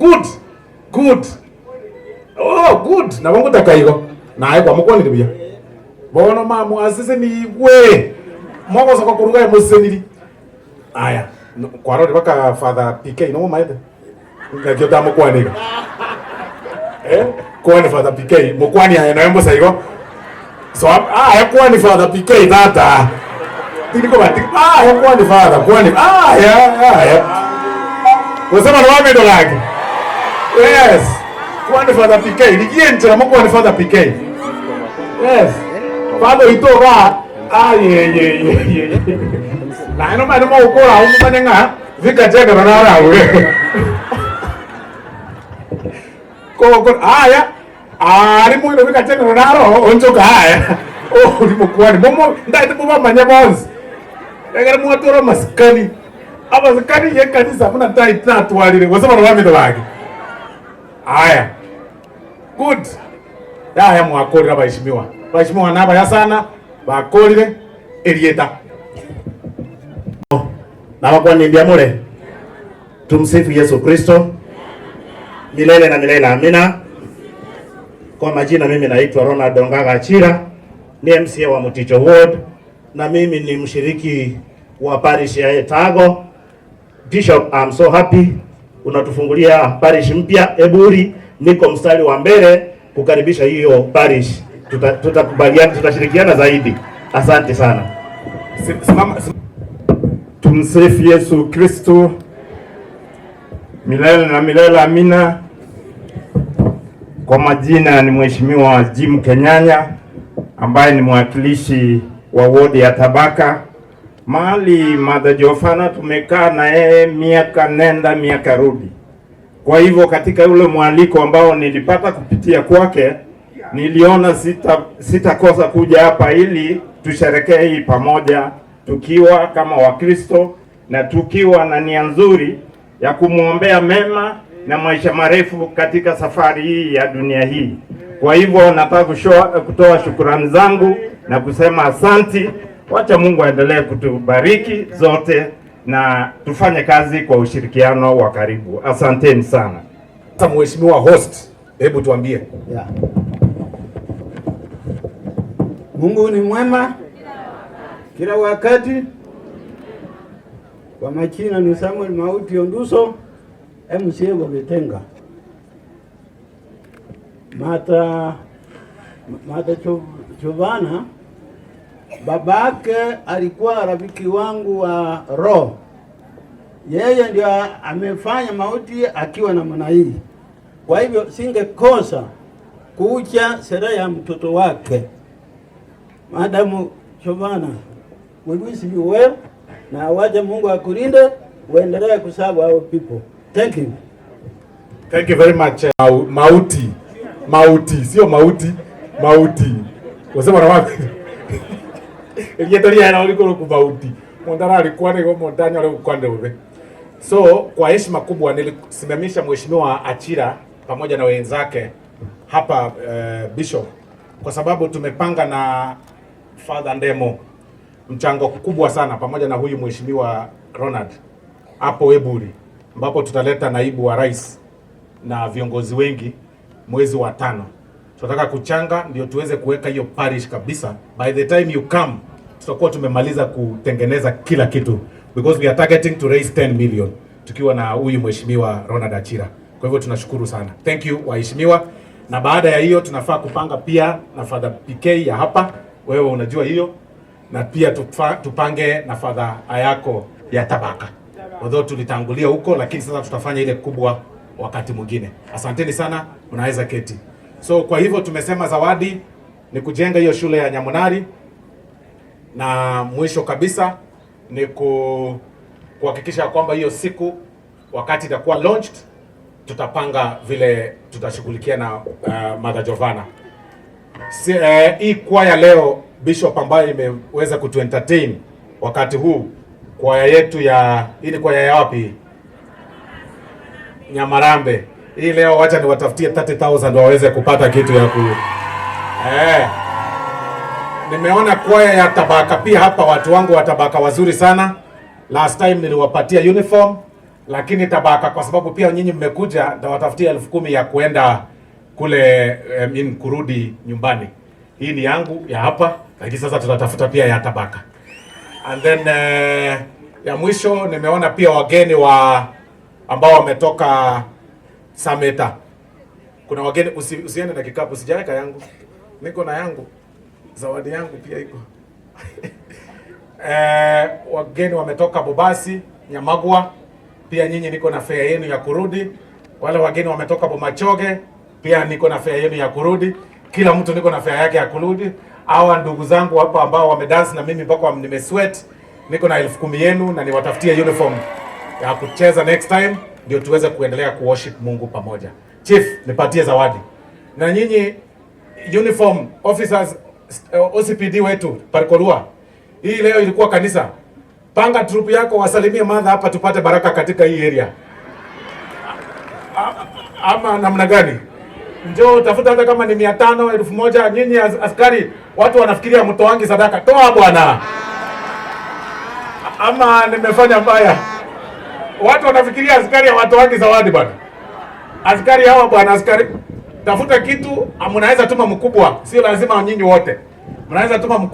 Good. Good. Oh, good. Nabo ngotaka igo. Naye kwamokwanire buya. Bono mamwasesenigwe. Mogosoka koruga aye moseseniri. Aya, kwarorire baka Father PK nomomaete? Ng'aki otamokwana iga? Eh, kwani Father PK, mokwani aye noe mbosa igo. So aya kwani Father PK tata. Tindi kobati aya kwani Father, kwani aya aya. Gose bano bamino gaki. Yes. Kwani Father PK, rigia enchera mokwani Father PK. Yes. Father oito igaa ayeyeyeye. Naye nomanye mogokora abwo momanye ng'a Vicar General nare abwo. Kogokora aya aria moino Vicar General naro oo onchoka aya oria mokwani momo ntagete mobamanye bonsi ekero mwatwara amasikani amasikani ya ekanisa buna ntai natwarire gose bono bamino bake aya good yaya mwakorire abaheshimiwa abaheshimiwa nabaya sana bakorire erieta. Nabakwanie mbuya more. Tumsifu Yesu Kristo milele na milele, amina. Kwa majina mimi naitwa Ronald Ongaga Achira, ni MCA wa Muticho Ward na mimi ni mshiriki wa parish ya Etago. Bishop, I'm so happy unatufungulia parish mpya Eburi. Niko mstari wa mbele kukaribisha hiyo parish. Tutakubaliana, tutashirikiana zaidi. Asante sana. Simama. Tumsifu Yesu Kristo milele na milele, amina. Kwa majina ni Mheshimiwa Jim Kenyanya ambaye ni mwakilishi wa wodi ya Tabaka mahali Mother Jovana tumekaa na yeye miaka nenda miaka rudi. Kwa hivyo katika ule mwaliko ambao nilipata kupitia kwake, niliona sitakosa kuja hapa ili tusherekee hii pamoja tukiwa kama Wakristo na tukiwa na nia nzuri ya kumwombea mema na maisha marefu katika safari hii ya dunia hii. Kwa hivyo nataka kutoa shukurani zangu na kusema asanti. Wacha Mungu aendelee kutubariki zote na tufanye kazi kwa ushirikiano wa karibu. Asanteni sana. Sasa Mheshimiwa host, hebu tuambie. Yeah. Mungu ni mwema kila wakati. Kwa majina ni Samuel Mauti Onduso, MCA wa Vitenga. Mata Jovana babake alikuwa rafiki wangu wa roho. Yeye ndio amefanya mauti akiwa namna hii. Kwa hivyo singekosa kuja sherehe ya mtoto wake. Madamu Jovana, we wish you well, na wacha Mungu akulinde, uendelee kuserve our people. Thank you. Thank you very much. Mauti. Mauti, sio mauti, mauti. Wasema na wapi? Erieta riera liko ku mauti. Mondara alikuwa ni montanya wale kwande ube. So, kwa heshima kubwa nilisimamisha Mheshimiwa Achira pamoja na wenzake hapa Bishop, kwa sababu tumepanga na Father Ndemo mchango kubwa sana pamoja na huyu Mheshimiwa Ronald hapo Eburi, ambapo tutaleta naibu wa rais na viongozi wengi mwezi wa 5. Tunataka kuchanga ndio tuweze kuweka hiyo parish kabisa. By the time you come tutakuwa tumemaliza kutengeneza kila kitu, because we are targeting to raise 10 million tukiwa na huyu Mheshimiwa Ronald Achira. Kwa hivyo tunashukuru sana. Thank you waheshimiwa. Na baada ya hiyo tunafaa kupanga pia na Father PK ya hapa, wewe unajua hiyo, na pia tupange na Father Ayako ya Tabaka. Although tulitangulia huko, lakini sasa tutafanya ile kubwa wakati mwingine. Asanteni sana, mnaweza keti. So kwa hivyo tumesema zawadi ni kujenga hiyo shule ya Nyamunari, na mwisho kabisa ni kuhakikisha kwamba hiyo siku wakati itakuwa launched tutapanga vile tutashughulikia na Mother Jovana. Si, hii kwaya leo Bishop ambayo imeweza kutu entertain wakati huu, kwaya yetu ya hii ni kwaya ya wapi? Nyamarambe. Hii leo wacha niwatafutie 30,000 waweze kupata kitu ya ku. Nimeona kwaya ya Tabaka pia hapa, watu wangu wa Tabaka wazuri sana. Last time niliwapatia uniform, Lakini Tabaka, kwa sababu pia nyinyi mmekuja, nitawatafutia 10,000 ya kuenda kule kurudi nyumbani. Hii ni yangu ya hapa, lakini sasa tutatafuta pia ya Tabaka. And then ya mwisho nimeona pia wageni wa ambao wametoka Sameta. Kuna wageni usiende na kikapu, sijaweka yangu, niko na yangu, zawadi yangu pia iko. Wageni wametoka Bobasi, Nyamagwa, pia nyinyi niko na fare yenu ya kurudi. Wale wageni wametoka Bomachoge, pia niko na fare yenu ya kurudi. Kila mtu niko na fare yake ya kurudi. Hawa ndugu zangu hapa ambao wamedance na mimi mpaka nimesweat, niko na 10,000 yenu na niwatafutie uniform ya kucheza next time, ndio tuweze kuendelea kuworship Mungu pamoja. Chief, nipatie zawadi. Na nyinyi uniform officers, OCPD wetu Parkolua, hii leo ilikuwa kanisa. Panga troop yako wasalimie mother hapa tupate baraka katika hii area. Ama namna gani? Njoo tafuta hata kama ni 500, 1,000. Nyinyi askari, watu wanafikiria mtoangi sadaka. Toa bwana. Ama nimefanya mbaya? Watu wanafikiria askari hawatoangi zawadi bwana. Askari hawa bwana, askari tafuta kitu, mnaweza tuma mkubwa, sio lazima nyinyi wote. Mnaweza tuma mkubwa.